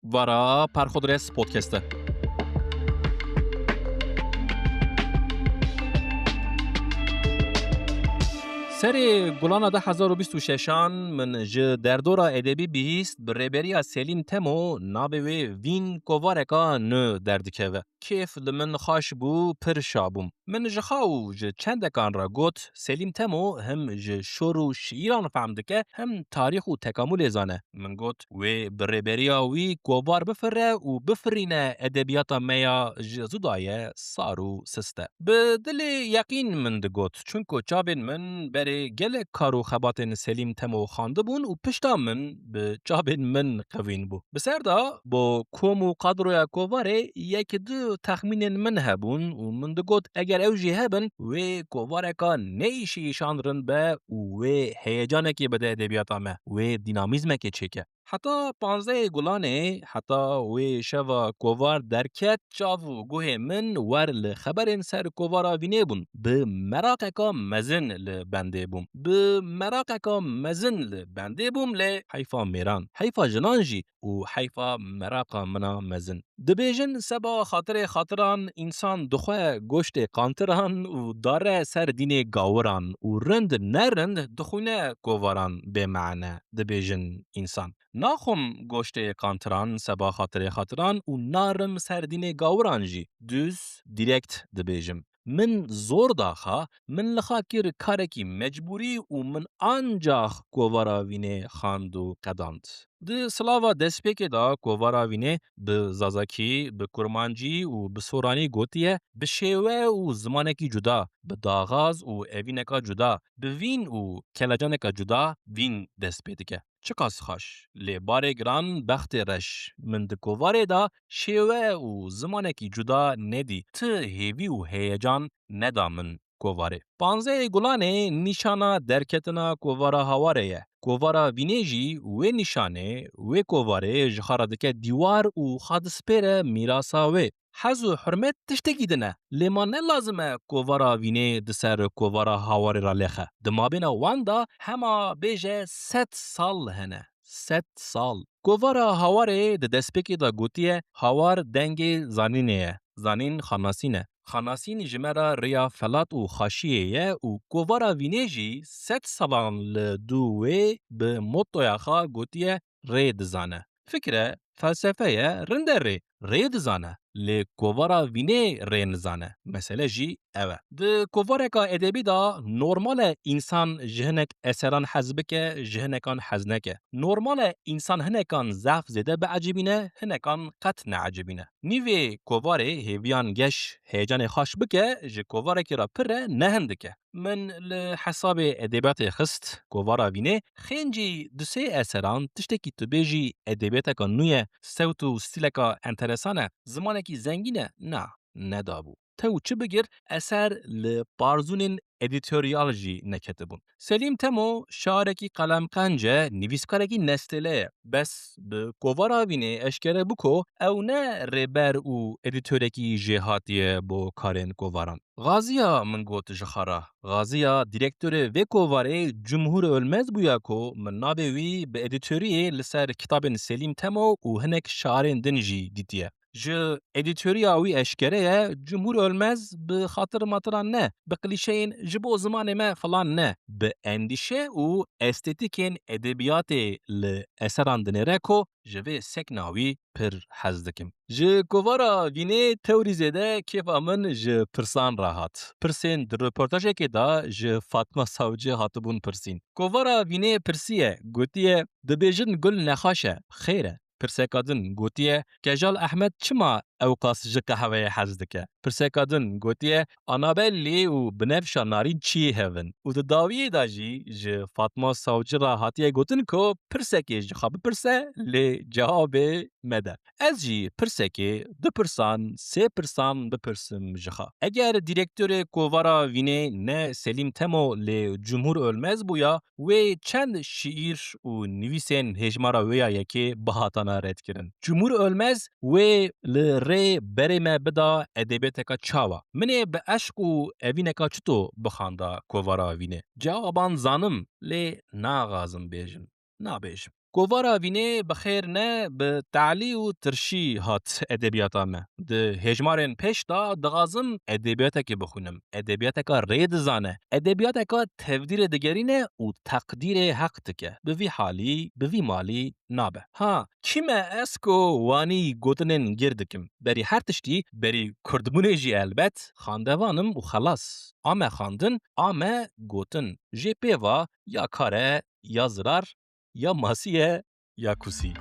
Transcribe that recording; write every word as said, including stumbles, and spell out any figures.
Vara Perxudres Podcast e. Serê Gulana du hezar û bîst û şeşan min ji derdora edebî bihîst, bi rêberiya Selîm Temo navê wê vîn kovareka nû derdikeve. Kêf li min xweş bû, pir şa bûm. Min ji xwe û ji çendekan re got, Selîm Temo him ji şor û şiîran fehm dike, him tarîx û tekamûlê zane. Min got, wê bi rêberiya wî kovar bifire û bifirîne edebiyata me ya ji zû de ye sar û sist e. Bi dilê yeqîn min digot, çunku çavên min berê gelek kar û xebatên Selîm Temo xwendibûn û pişta min bi çavên min qevîn bû. Bi ser de bo kom û qadroya kovarê yek du texmînên min hebûn û min digot, eger ew jî hebin, wê kovareka neîşîşanrin be û wê heyecanekê bide edebiyata me, wê dînamîzmekê çêke. Heta panzdehê Gulanê, heta wê şeva kovar derket, çav û guhê min wer li xeberên ser kovara Vînê bûn. Bi meraqeka mezin li bendê bûm. Bi meraqeka mezin li bendê bûm, lê heyfa mêran, heyfa jinan jî û heyfa meraqa mina mezin. Dibêjin, seba xatirê xatiran însan dixwe goştê qantiran û dare ser dînê gawiran û rind ne rind dixwîne kovaran bêmane, dibêjin însan. Naxwim goştê qantiran seba xatirê xatiran û narim ser dînê gawiran jî. Dûz, dîrekt dibêjim. Min zor da xwe, min li xwe kir karekî mecbûrî û min ancax kovara Vînê xwend û qedand. Di silava destpêkê de kovara Vînê bi zazakî, bi kurmancî û bi soranî gotiye, bi şêwe û zimanekî cuda, bi daxaz û evîneka cuda, bi vîn û kelecaneka cuda vîn dest pê dike. Çiqas xweş, lê barê giran bextê reş. Min di kovarê de şêwe û zimanekî cuda nedî. Ti hêvî û heyecan neda min kovarê. Panzdehê Gulanê nîşana derketina kovara Hawarê ye. Kovara Vînê jî wê nîşanê, wê kovarê ji xwe re dike dîwar û xwe dispêre mîrasa wê. Hez û hurmet tiştekî din e, lê ma ne lazim e kovara Vînê di ser kovara Hawarê re lêxe. Di mabêna wan de hema bêje sed sal hene. Sed sal. Kovara Hawarê di destpêkê de gotiye, Hawar dengê zanînê ye. Zanîn xanasîn e. Xanasîn ji me re rêya felat û xaşiyê ye û kovara Vînê jî sed salan li dû wê bi mottoya xwe gotiye, rê dizane. Fikr e, felsefe ye, rind e rê, rê dizane. Lê kovara Vînê rê nizane. Mesele jî ew e. Di kovareka edebî de normal e însan ji hinek eseran hez bike, ji hinekan hez neke. Normal e însan hinekan zehf zêde biecibîne, hinekan qet neecibîne. Nîvê kovarê hêviyan geş, heyecanê xweş bike, ji kovarekî re pir e, ne hindik e. Min li hesabê edebiyatê xist, kovara Vînê, xêncî du sê eseran, tiştekî tu bêjî edebiyateka nû ye, sewt û stîleka enteresan e, zimanekî zengîn e, na, nedabû. Tew çi bigir, eser li parzûnên edîtoryal jî neketibûn. Selîm Temo şarekî qelemqenc e, nivîskarekî nestêle ye. Bes bi kovara Vînê eşkere bû ku ew ne rêber û edîtorekî jêhatî ye bo karên kovaran. Xaziya min got ji xwe re, Xaziya dîrektorê vê kovarê Cumhur Ölmez bûya ku min navê wî bi edîtoriyê li ser kitabên Selîm Temo û hinek şairên din jî dîtiye. Ji edîtoriya wî eşkere ye, Cumhur Ölmez bi xatir matiran ne, bi klîşeyên ji bo zimanê me filan ne, bi endîşe û estetîkên edebiyatê li eseran dinêre ku ji vê sekna wî pir hez dikim. Ji kovara Vînê tewrî zêde kêfa min ji pirsan re hat. Pirsên di reportajekê de ji Fatma Savcı hatibûn pirsîn. Kovara Vînê pirsiye, gotiye, dibêjin gul nexweş e, xêr e. Pirseka din gotiye, Kejal Ehmed çima ewqas ji qehweyê hez dike? Pirseka din gotiye, Anabellî û Binevşa Narîn çiyê hev in? Û di dawiyê de jî ji Fatma Savcı re hatiye gotin ku pirsekê ji xwe bipirse, lê cewabê mede. Ez jî pirsekê, du pirsan, sê pirsan bipirsim ji xwe. Eger dîrektorê kovara Vînê ne Selîm Temo lê Cumhur Ölmez bûya, wê çend şiîr û nivîsên hêjmara wê ya yekê bihatana redkirin. Cumhur Ölmez wê li rê berê me bida edebiyateka çawa? Min ê bi eşq û evîneka çito bixanda kovara Vînê? Cewaban zanim, lê naxazim bêjim. Nabêjim. Kovara vînê bi xêr ne, bi talî û tirşî hat edebiyata me. Di hêjmarên pêş de dixwazim edebiyatekê bixwînim. Edebiyateka rê dizane. Edebiyateka tevdîrê digerîne û teqdîrê heq dike. Bi vî halî, bi vî malî nabe. Ha, kî me ez ku wanî gotinên gêr dikim? Berî her tiştî, berî kurdbûnê jî elbet, xandevan im û xelas. A me xandin, a me gotin. Jê pê va ya kar e, ya zirar, ya masî ye, ya kûsî.